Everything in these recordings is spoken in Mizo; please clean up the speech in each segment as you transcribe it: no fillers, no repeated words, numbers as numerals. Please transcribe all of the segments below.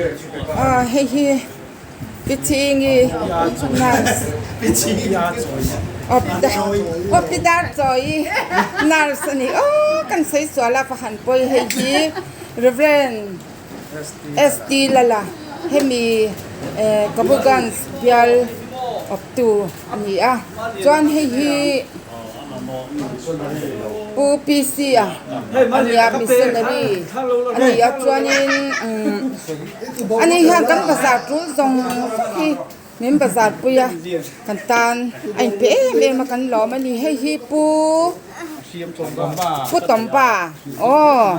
Aw hei hi Pi Chhingi nurse aw Pi Darchawi nurse a ni aw kan sawi sual a va han pawi hei hi Rev. ST Lala hemi Kabuganj bial awptu a ni a chuan hei hi Pu PC a a nia missionary a ni a chuanin umm ani hian kan bazar tul zawng zawng hi min bazar pui a kan tan a inpe em em a kan lawm a ni hei hi Pu Pu Tawmpa aw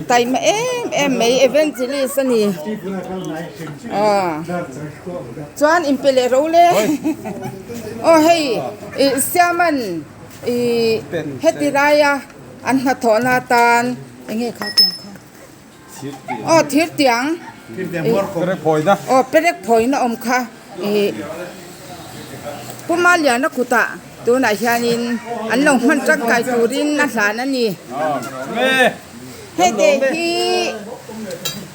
taima em em mai evangelist a ni aw chuan inpe leh ro le aw hei ih siaman ih heti laia an hnathawhna atan eng nge kha tiang kha aw thir tiang aw perek phawina awm kha ih Pu Maliana kutah tunah hianin an lo hman tangkai turin a hlan a ni. Hei te hi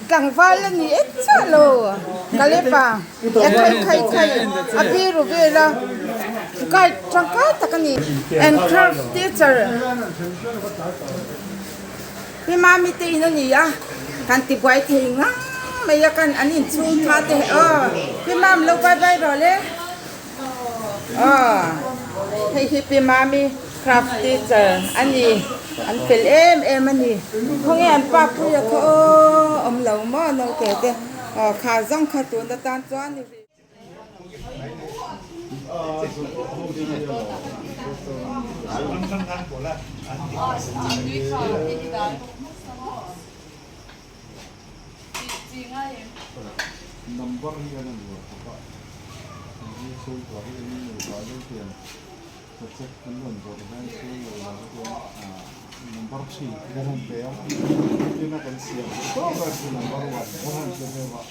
tlangval a ni e chiah lo Kalepa e khai khai khai a biru vel a guide tangkai tak a ni and craft teacher Pi Mami te in a ni a kan ti buai thei ngang mai a kan an inchhung tha te aw Pi Mam lo bye bye rawh le. Aw hei hi Pi Mami craft teacher a ni an fel em em a ni khawnge an pa puia kha aw awm lo maw naute te aw kha zawng kha tun atan chuan ni rih. Number hi an an ruat bawk a hei hi chhungkua hi an nupa deuh hian sachek an rawn zawrh hian chhung lo lah te chuan ah number three kan han pe a tin a kan siam duh tawk a chu number one kan han pe deuh a.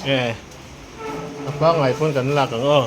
E a pangngai pawn kan lak ang aw.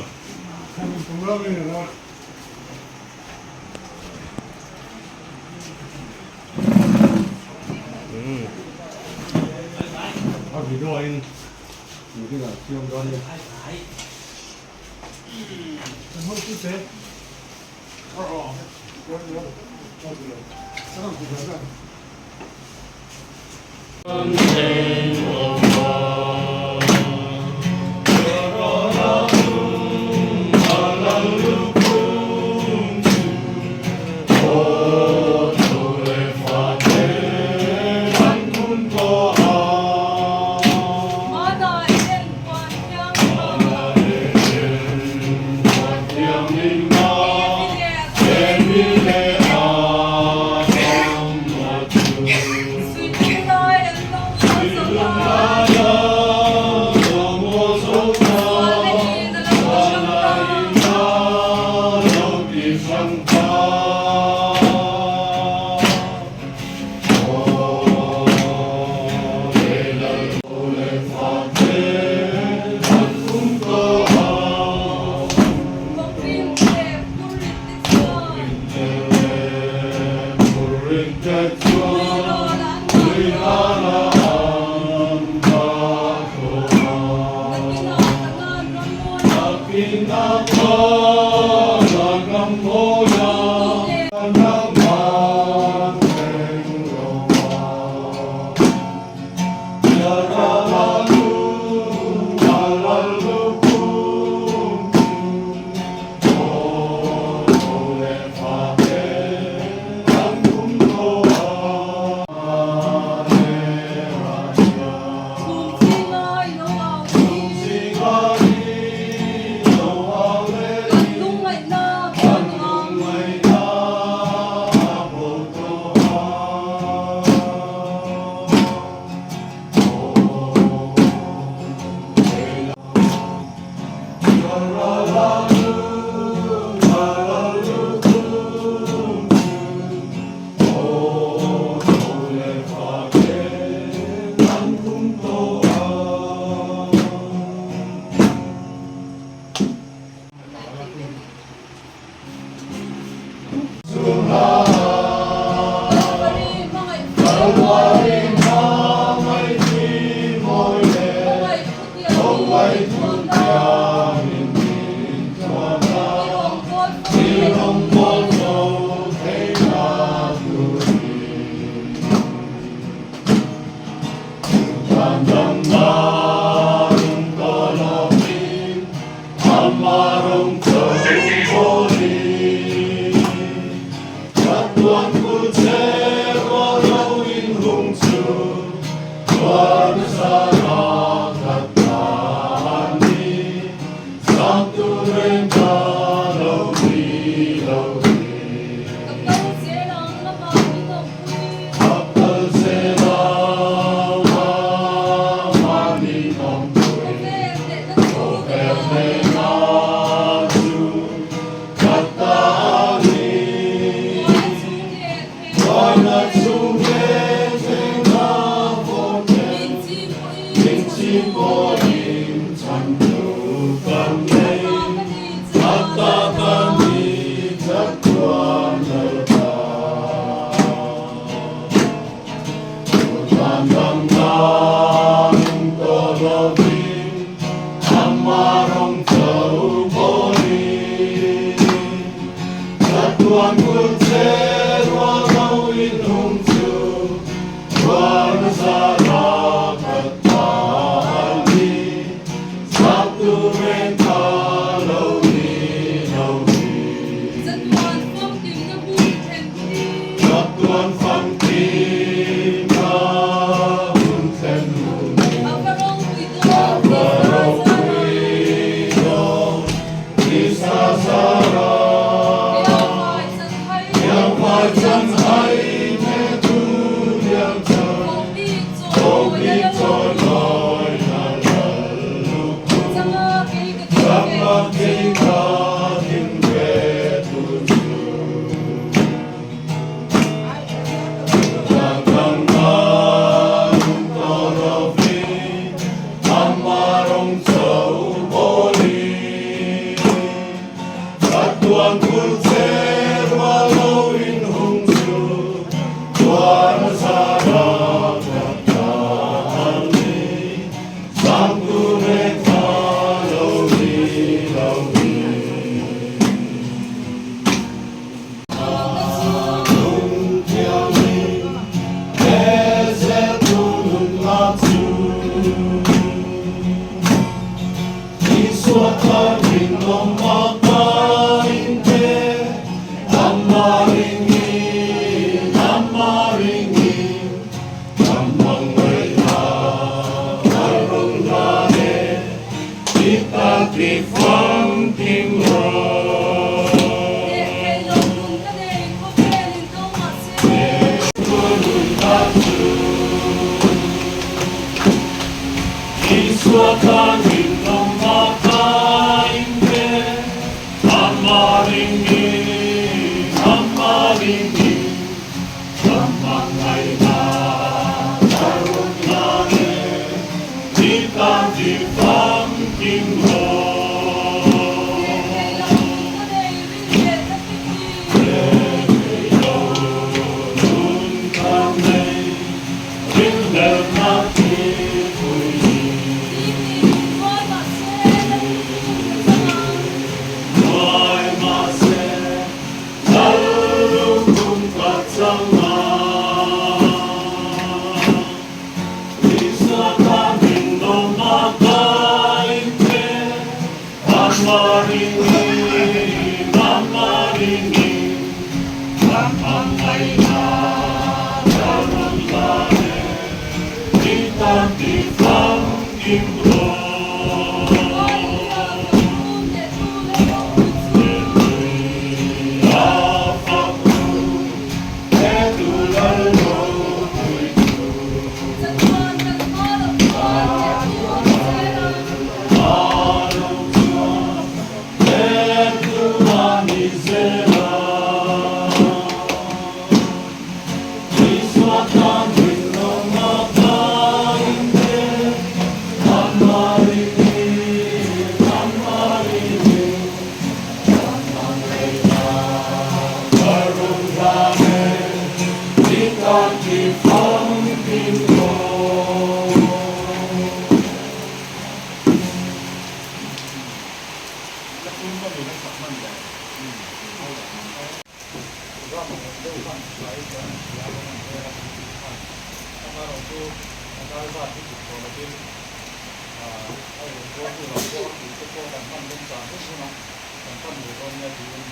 kan pan ve dawn nia tiin an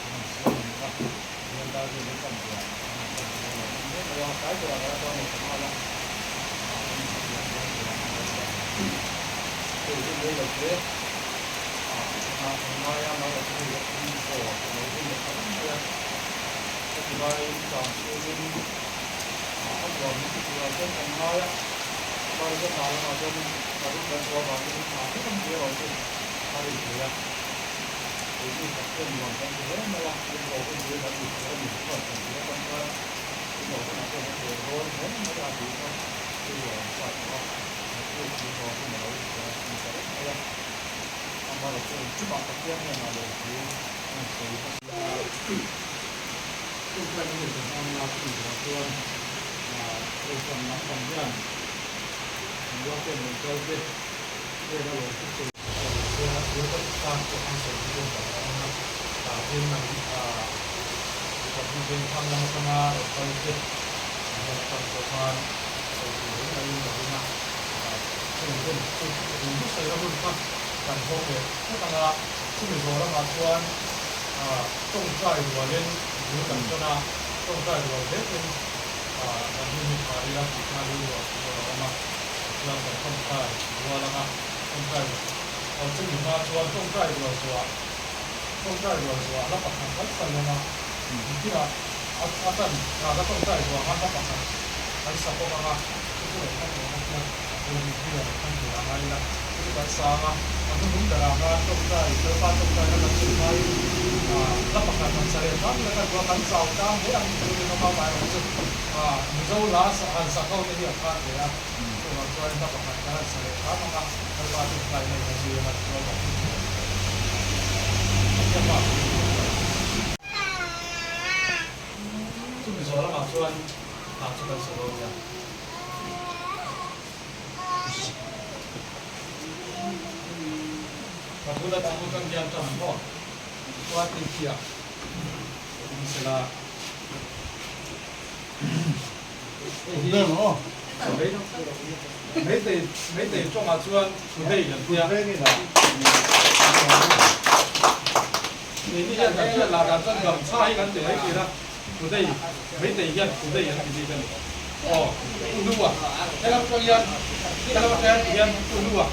han siam a ni a, tihian dar vel hi pan ve ah an han pan ve a lo awm hle mai a, tlai berah kan la dawn lo ta nghal a, ah kan inhmatiah hian ruah a lo ta hei hun rei lo te ah ah kan ngai a, mai chu hei in aw a lo hun leh ta reng mai a, heti laiin tlang chhungin ah a nuam hi chu turah chuan kan ngai a, amah chu hna lamah chuan hna rum kan thawh avangin hna hrang hrang erawh chu a ri thei a, keini tak chuan nuam kan ti hle mai a, in lo hun hi kan ti tur a ni chuan kan ti a kan khan in lo hunah chuan kan leng dawn hle mai a tih kha rilru a awm sa tawh a, naktuk in lo hun a lo ni ta reng mai a, amaherawhchu engkimah Pathian hnenah lawmthu an sawi hmasa a. Chungtlai hun kan hmang a, chumi zawhah chuan Kohhran lampang hian an rualten rawn kal te hnena lawmthu sawi Tan pawh an sawi chu chuan kan awm a, tah tin an Republic Vengthlang lam atanga rawn kal te an hnen atang pawh khan sawi tur reng maiin ka ring a, chumi hun chu lung sawi hun kha kan hawng leh phawt ang a, chumi zawh lamah chuan tawngtai rualin bul kan tan a, tawngtai rual vekin kan hun hi phah ila tih kha rilru ah chu a awm a, tichuan kan tawngtai rual ang a. Tawngtai aw chumi hma chuan tawngtai rual zuah tawngtai rual zuah hla pakhat kan sa leng a, nikinah a a tan raka tawngtai zuah khan hla pakhat kan sa bawk ang a, chu chu lo khan awm a khian a bula mi hi a lo khan tur a ngai ila, chu chu kan sa ang a, a hnuhnung berah khan tawngtai Lalpa tawngtai na kan sawi hmain hla pakhat han sa leh hram ila kan duh a, kan chau tlang hle ang tih chu rinawm a, amaherawhchu chu Mizo hla han sak ho te hi a khat ve a. Chuvang chuan hla pakhat ka han sa leh hram ang a, Lalpa chu tlai mai na zui anga tichuan kan hmu thei ang. Pathian pa pawh hi a ni. Chumi zawh lamah chuan hla chu kan sa dawn nia. Ka bula thu atang hian tan ang maw? Chuan infiah awm sela. Meitei Meitei tawngah chuan Today an ti a. Keini hian kan hriat lah dan chuan gamchha hi kan ti mai thin a, Today Meitei hian Today an ti bik a ni. Aw Unu a, helam atang hian helam atang hian ti hian Unu a.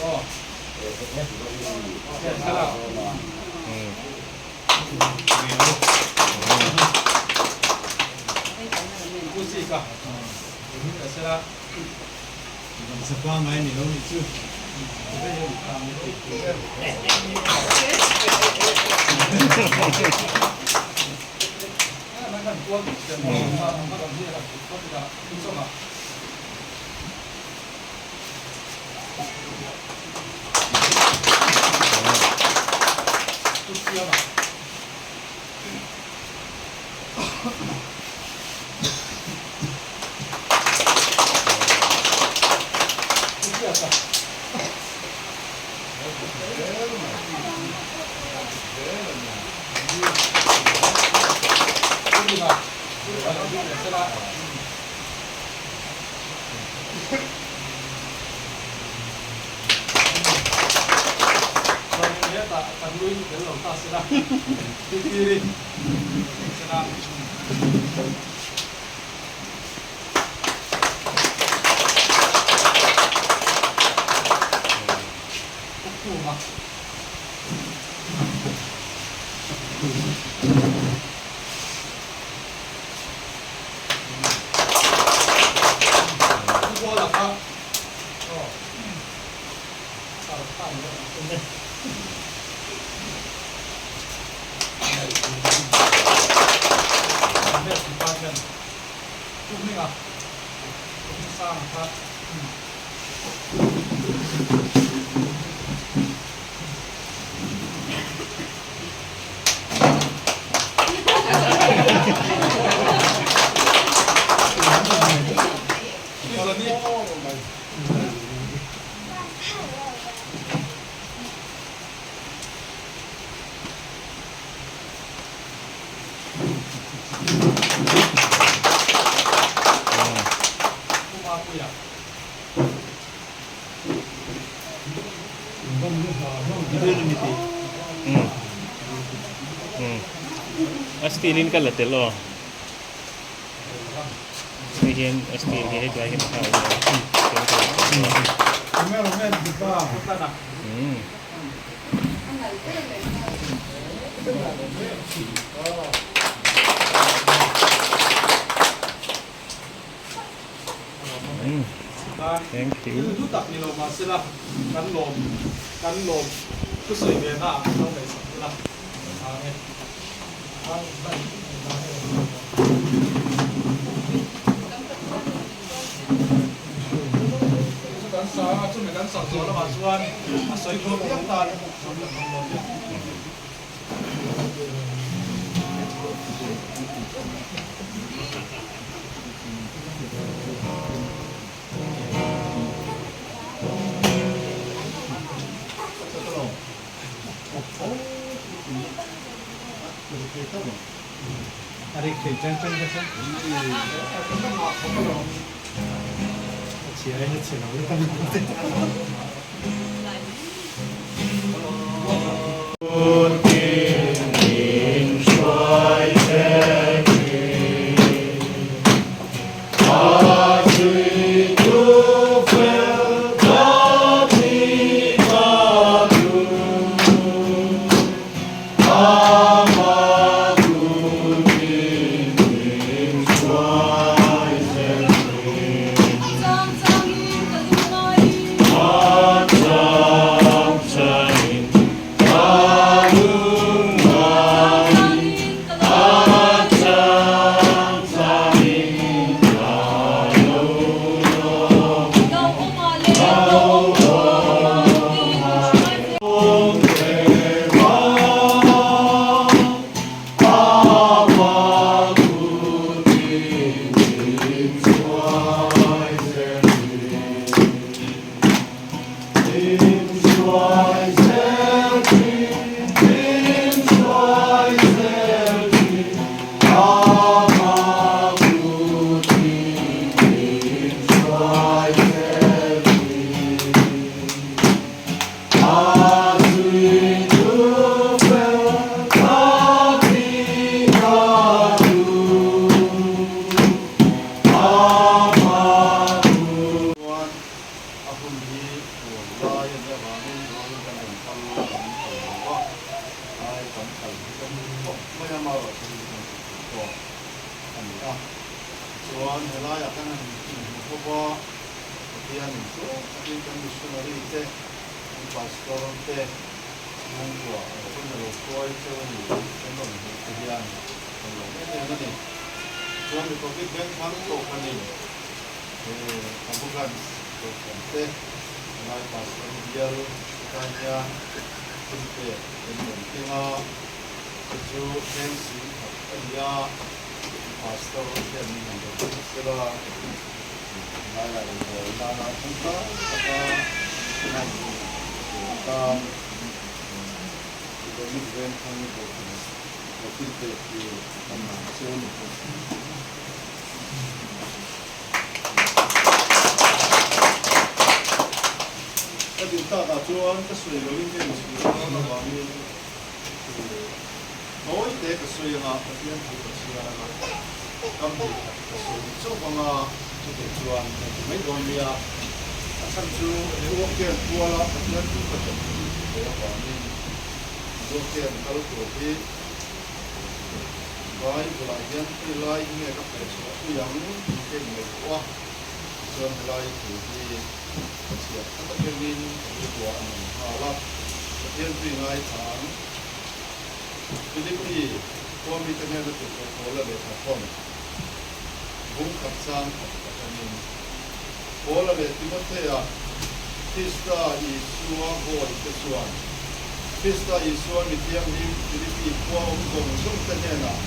Aw. Thlalak. Umm umm a steel in ka la tel aw hei hian a steel hi hetlai hian a nghak a umm. Thank you. Thil tak ni lo mahsela kan lawm kan lawm thusawi ve na ah kan lo ngaihsak ila ang e. Chu kan sa a, chumi kan sak zawh lamah chuan a sawi khawm piang tan kan hmang dawn nia. Chuan a hun hi huan lai a nih avangin ruangin kan rawn kal kan kal lo va, ai kan kal hi kan duh khawp mai a, amaherawhchu hi kan tih theih tawk a ni a. Tichuan helaiah khan han inhmu khawp a, Pathianin tluang takin kan missionary te, kan pastor te chhungkua an hun a lo hruai cheu a ni tih kan rawn hmuh te hian kan lawm em em a ni. Tichuan Republic Bank thlang kohhranin he Abuganj kohhran te helai pastor bial tan hian thil pek kan rawn keng a, chu chu thleng 10,000 a ni a, pastor hian min han rawn hmuh sela. Laiah inbual nana tangkai taka hman tur atan Economic Vengthlang Kohhran Profit pek hi kan hman che a ni. Ka din takah chuan ka sawi loin ka inchhir dawn avangin tawi te ka sawi anga Pathian thu ka chhiar anga kam hnih khat ka sawi chauh anga chutih chuan ka ti mai dawn nia. A chhan chu he uakten kuala Pathian thu ka ṭawp thei avangin uakten kal tur hi Bible ah hian hei lai hi nge ka hmeh chhuah pui ang tih ka inngaihtuah a, tichuan helai thu hi ka chhiat khat atangin ka rilruah a nung nghal a, Pathian tui ngaithla ang. Philippi khua mite hnena tirhkoh Paula lehkha thawn bung khat chang khat atangin Paula leh Timothea Krista Isua bawihte chuan Krista Isua mi thianghlim Philippi khua awm zawng zawng te hnenah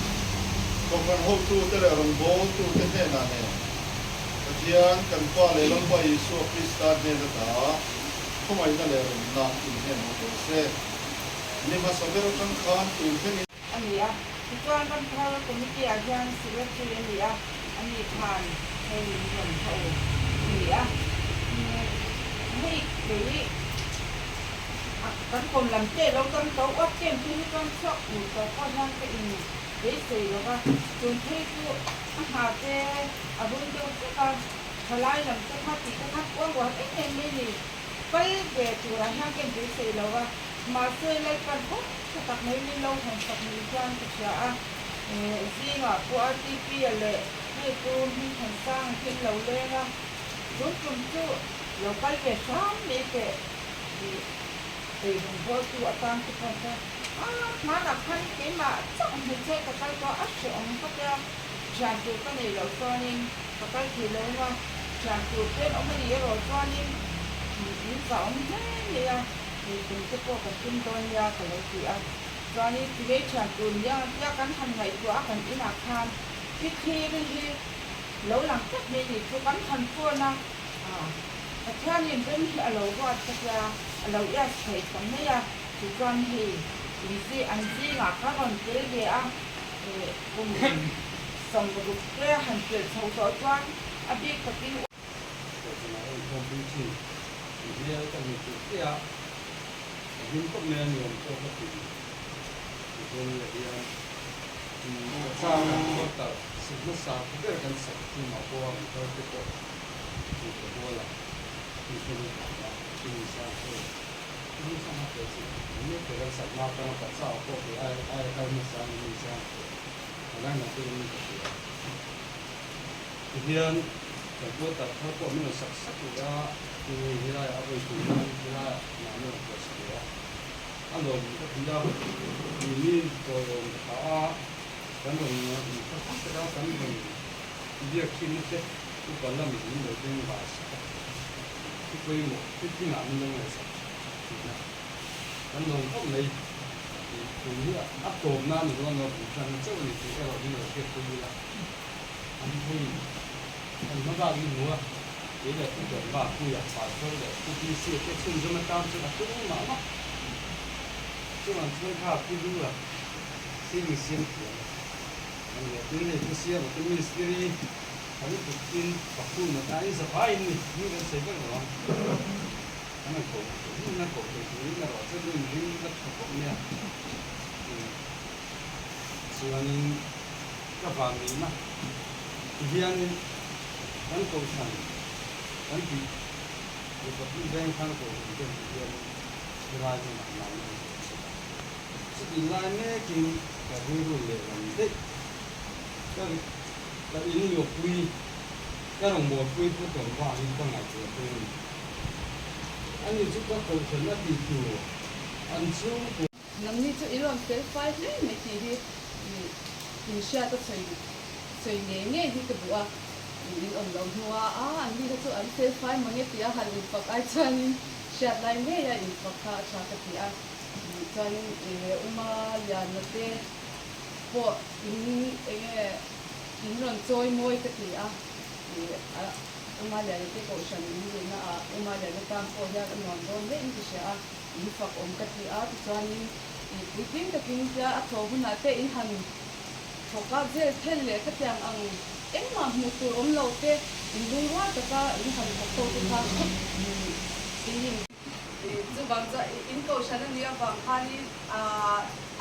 Kohhran hotute leh rawngbawltute hnenah nen Pathian kan Pa leh Lalpa Isua Krista hnena ta khawngaihna leh remna inhnen awm rawh se. Ni hmasa ber atang khan tun thlengin. A ni a, tichuan Ramthar Committee ah hian Secretary a ni a, a ni khan hei min rawn tho a ni a, hei kei. Kan kawm lam te lo dam to uap kem phei hi chuan chhuak tur tawh pawh hian ka in beisei lo va, tun phei chu a hna te a rul deuh vek a, thalai lam te kha tih te khan uar uar em em mai ni. Kal ve turah hian ka in beisei lo va, mahse Lalpan kawng tha tak mai min lo hawn sak ni hian ka hria a, zingah Pu RTP-a leh hei Pu Hmingthansanga hi an lo leng a, tun tum chu lo kal ve hram mai teh. Tih ei rawngbawltu atan te pawh chuan a hmanah khan keimah chauh hmeichhe ka kal tawh a hrehawm ka tia, thian tur ka neih loh chuanin ka kal thei lo ang a, thian tur te an awm a nih erawh chuanin in zah awm hle mai a, ei tum te pawh kan tum dawn nia ka lo ti a, chuanin tirei thian tur nia tia kan han ngaihtuah a kan inah khan thithlir hi lo lang tlat mai ni chu kan han phone a. Pathianin rem hi a lo ruat ka tia, a lo ias thei ta mai a, tichuan hei inzi an zingah ka rawn tel ve a, kum 60 te han pelh chho tawh chuan a bik takin. Kohhranah rawn khawmpui thin i hmel ka hmu tih tih a, ka hlim khawp mai a nuam pawh ka ti tichuan leh hian ka chang a quarter si hmasa ber kan sak tumah pawh a rawn kal te pawh. Upa lamin min lo beng var sak a, thu pawimawh thil tlingah min lo ngaihsak thin a, kan lawm khawp mai tih thu hi a tawp nan ni dawn lo, bul tanna chauh a ni tih erawh min lo hriatpui ila, an hei kan hma bak i hmu a, kei leh Pu Tawmba, Puia, Pastor leh Pu PC te chhunzawm atan chuan a tung mah mah. Chuan chuan kha Pu Lura ceiling siam thiam a, an leh tin hei Pu Siama te mistiri, Kan kuttin pakhum a in zavai in ni hming kan sawi vek lo ang. Kan han ko hming a koh thei turin erawh chuan in ring a tha khawp mai a. Chuanin ka van nihna tihianin kan kohhran kan tih Republic Veng khan kohhran te han tihianin helai hmunah nau an zawh chhuk a. Chutih lai mekin ka rilru lehlam daih ka Ka in luahpui, ka rawngbawlpui pu tawng vangin ka ngaihtuah pui a ni. Ani chu ka kohhran a tih tur an chhungkua. Nangni chu i rawn fel fai hle mai tih hi in hriat a sawi sawi ngei ngei hi ka duh a, in awm lo hnu a, a an ni kha chu an fel fai mang e tia han infak ai chuanin hriat lai ngei a infak kha a tha ka ti a, chuanin Uma Liana te pawh in enge in rawn chawi mawi ka ti a, ih a Uma Liana te kohhran in lehna ah Uma Liana tan pawh hian a nuam dawn hle in ka hria a, in fak awm ka ti a, tichuanin ih puitling takin tia a thaw hunah te in han thawk a, vel thel leh khatiang ang engmah hmuh tur awm lo te in lungrual taka in han thawk ho te kha in in. Chuvang chuan in kohhran a nih avang khanin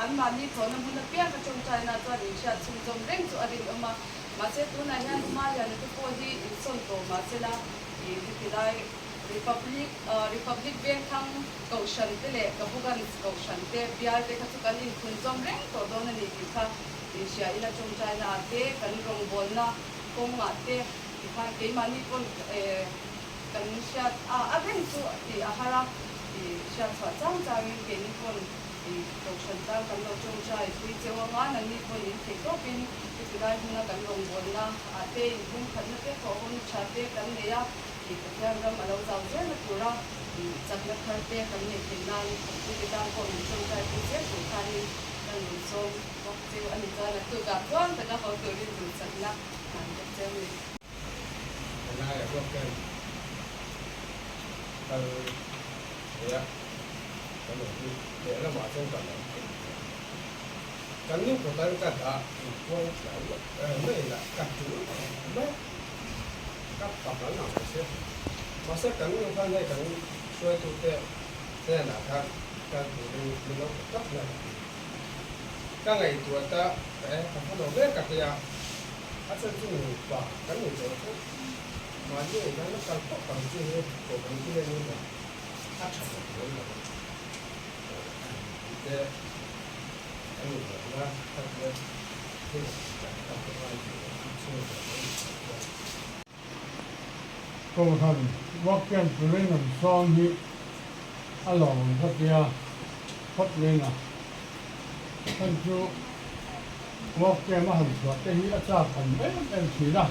anmahni thawhna hmun apiang a tawngtaina chuan inhriat chhunzawm reng chu a rinawm a. Mahse tunah hian Umaliana te pawh hi insawn tawh mahsela heti lai Republic Republic Vengthlang kohhran te leh Kabuganj kohhran te bial te kha chu kan inphunzawm reng tawh dawn a ni tih kha inhria ila tawngtaina ah te kan rawngbawlna kawngah te tikhan keimahni pawn Kan hriat a, a reng chu tih a har a, i hriat chhuah chang changin keini pawn i kohhran tlang kan lo tawngtai pui cheu anga, nangni pawn in theih tawpin heti lai hmuna kan rawngbawlna ah te in pumkhatna te thawhawmna tha te kan nei a, i Pathian ram a lo zau zelna tura i chakna thar te kan neih theih nan thawktute tan pawh min tawngtai pui zel tur khanin kan rawn sawm bawk cheu a ni chuan a tukah chuan taka haw turin duhsakna an bawk cheu a ni. Helaiah pawh hian kal thei a, kan awm hi lehlamah chuan kan awm thei tawh. Kan nu kawtan ka dah inpuang thiam mai lah ka tul mai a, ka pak an ang ang sia. Mahse kan nu khan hei kan hruaitute hnenah khan. Kal turin min lo pe tlat mai. Ka ngaihtuah ta e, ka hmu lo mek a tia, a chhan chu nupa kan ni tawh chu mahni engdang la kal tawp ang chi hi pawh kan ti leh ni maw, a tha tawh dawn lo a ni te kan inrawlhna kha tia thil kan kal te ngai tih leh chhungkaw kan inhmuh chuan. Kohhran work camp turin an sawm hi a lawm ang ka tia phawt mai na. Heng chu work camp a han chhuah te hi a chak awm em em thin a,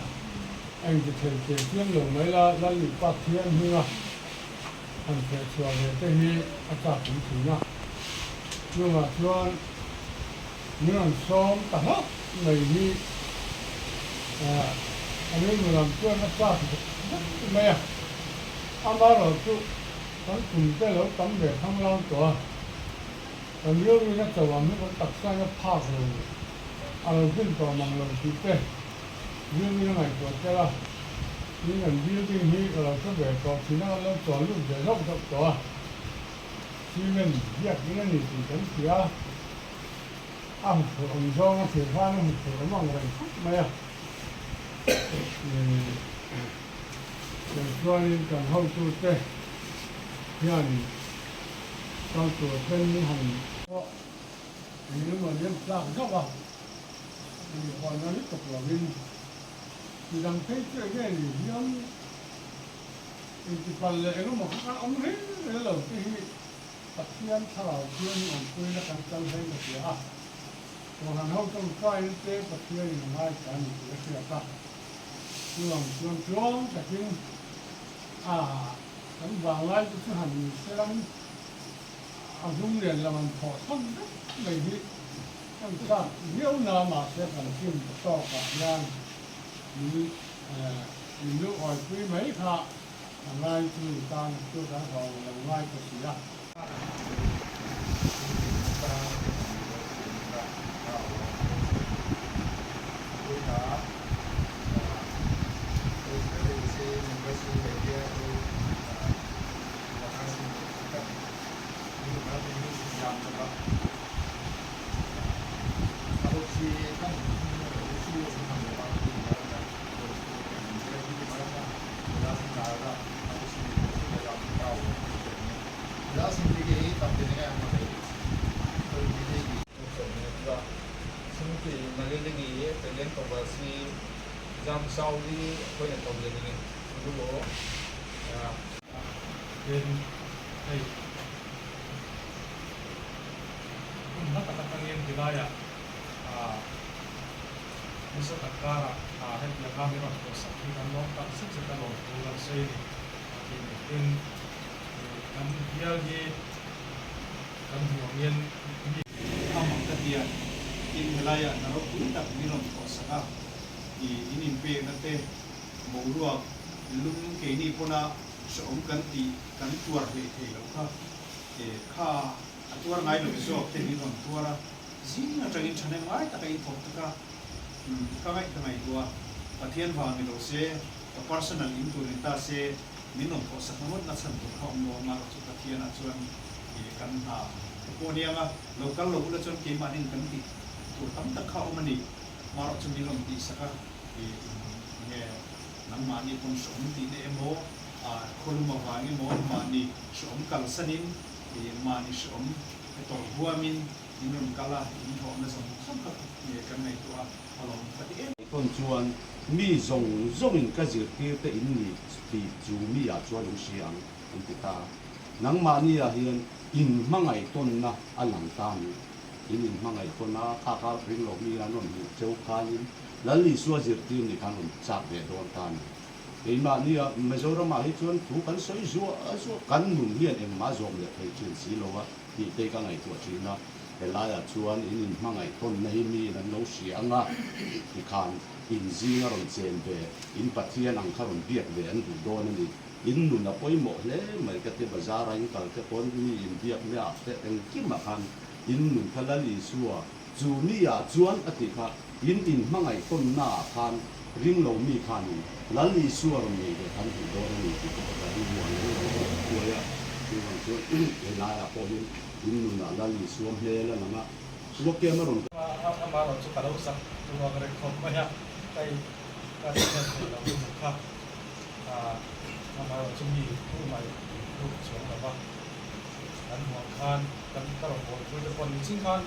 engti thei thei chiang lo mai la Lalnih Pathian hminga han feh chhuah ve te hi a chak awm thin a. Chungah chuan Min rawn sawm ta hlauh mai hi a rilru lam chuan a chak zek zek mai a, amaherawhchu kan kum te lo tam ve khanglang tawh a, kan rilruin a cho ang hi kan taksain a phak lo, a lo tlin tawh mang lo tih te rilruin a ngaihtuah tel a, tin kan building hi ka lo hre ve tawh thin a, kan lo chawl lut ve zauh zauh tawh a, cement biak in a ni tih kan hria. A huphurh awm zawng a thlir khan a huphurh awm ang reng khawp mai a. Tiang chuanin kan hotute hianin kal tur ten min han pawh eng emaw ni an tlak zauh a, inhuahna lutuk lovin midang phei chu eng nge ni hian intipalh leh eng emaw kha kan awm reng reng lo te hi Pathian thlarau thiangin awmpuina kan kal hlei ka hria a, Kohhran ho tawngtaiin te Pathianin a ngaithla a ni tih a hriat a, chuvang chuan tluang takin a kan vanglai te chu han ni selang a hlung lian lam an thawh chhan vek mai hi kan chak viau na mahse kan sim ta tawkah hian min min luhawipui mai kha A ngai chu i tan chu kan hlawm lo ngai ka si a. Tin, hei hun hla tak atangin tilaiah nasa tak karah hetiang a min rawn tuahsak hi kan lawm tak zet zet a lawm thu kan sawi a ni a ti ni. Tin, kan bial hi kan hmuh angin mi. A mak ka ti a, tin helaiah hna ropui tak min rawn tuahsak a, in inpekna te boruak lum keini pawna hrehawm kan tih kan tuar hlei thei loh kha kha a tuar ngai lo zawk te min rawn tuar a, zing atangin thahnem ngai taka in thawk tak a, ka ngaih ka ngaihtuah a, Pathian vang ni lo se, ka personal in tur ni ta se, min rawn thawh sak ngawt na chhan tur kha awm lo a, amaherawh chu Pathianah chuan kan hna ka pawh aniang a, lo kal lo ula chuan keimahnin kan tih tur tam tak kha awm a ni, amaherawh chu min rawn tih sak a, enge nangmahni pawn hrehawm tihna emaw, khawlum avang emaw mahni hrehawm kalsanin mahni hrehawm tawrh huamin in rawn kal a, in hlawhna zawng zawng kha kan ngaihtuah a, a lawm ka ti em. Tawn chuan mi zawng zawngin ka zirtir te in ni tih chu mi ah chuan an hria ang an ti ta. Nangmahni ah hian in hmangaihtawnna a lang ta ni. In inhmangaihtawn a, kha kha ring lo mi an rawn hmuh cheu khanin Lal Isua zirtir ni khan rawn chak ve dawn ta ni. Keimahni ah Mizoram ah hi chuan thu kan sawi zuah zuah, kan nun hian engmah zawm leh thei thin si lo a tih te ka ngaihtuah thin a, helaiah chuan in inhmangaihtawnna hi miin an lo hria ang a, tikhan in zing a rawn chen ve, in Pathian ang kha rawn biak ve an duh dawn a ni. In nun a pawimawh hle mai ka ti, bazar a in kal te pawn mi in biak nia ah te engkim ah khan in nun kha Lal Isua Chu mi ah chuan a ti kha, in inhmangaihtawnna ah khan ring lo mi khanin Lal Isua rawn nei ve khan hmuh dawn a ni tih te pawh ka rilru a lo lang kuai a, chuvang chuan helaiah pawh hian. In nunah Lal Isua hmel a lang a, Luakiam a rawn. Amaherawh chu ka lo sak tur ang reng khawp mai a, ka in ka hriat theih loh lutuk kha amaherawh chu mi tu mai lut chuang lo va, kan hmuh ang khan kan ka rawn buaipui te pawh ni ching khan.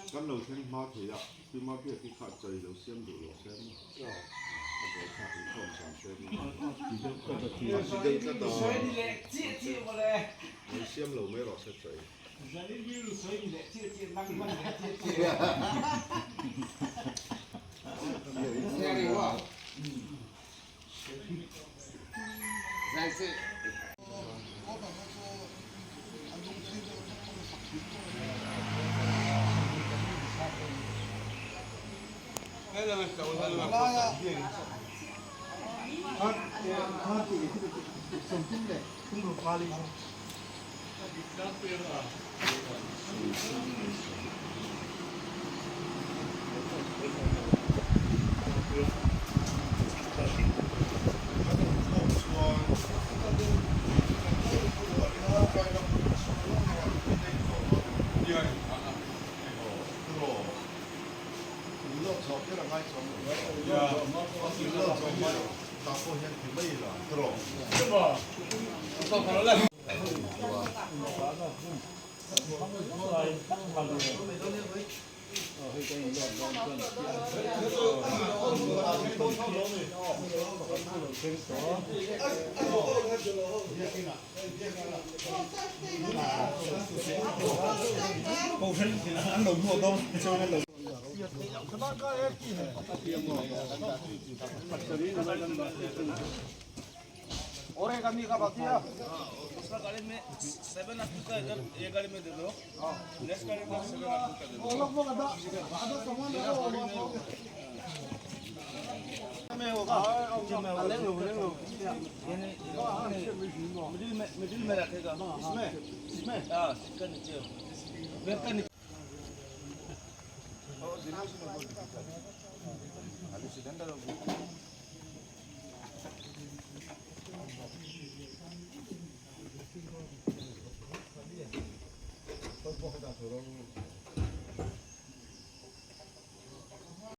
Kan lo thleng hma thei a, Pima Biaki kha chai lo siam duh lo se maw? A buai thlak inkhawm zan se maw? A si deuh tlat a, lo siam lo mai rawh se chai.